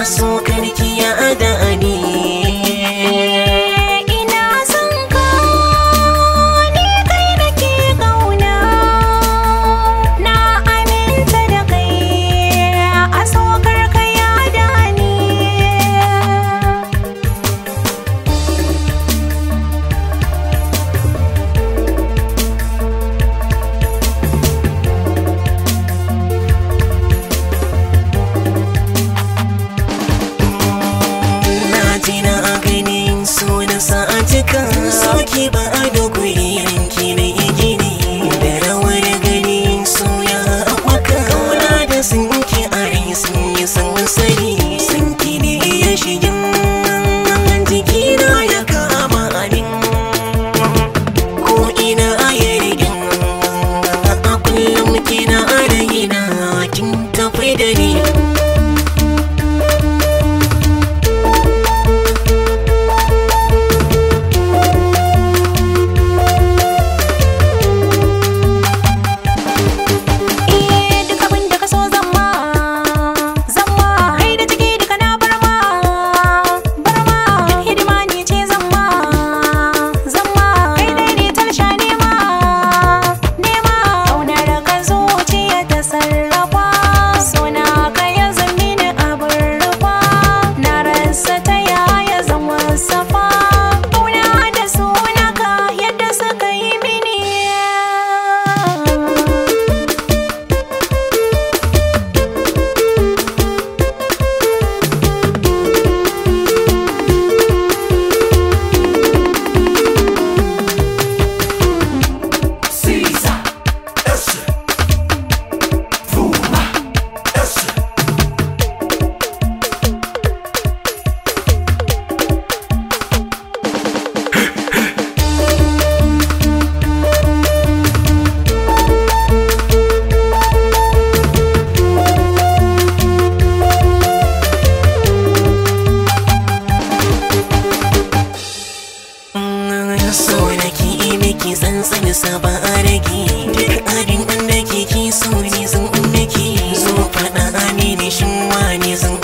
So karki ya adani. Ina son ka, ni kai nake kauna, na aminta da kai, a so karka ya dani. Na ganin so na sa'atika, soki ba a dogori yanki na gini, da rawar ganin so ya haɓaka, kauna da sinki a rai sun yi sansani, sinki ne ya shigin jikina ya kama abin, ko ina a yi rigin, a kullum kina a raina kin tafi da ni. So nake miki tsantsan saba a rage, duk abin da kike so ne zan miki, zo faɗa mini shin wane zan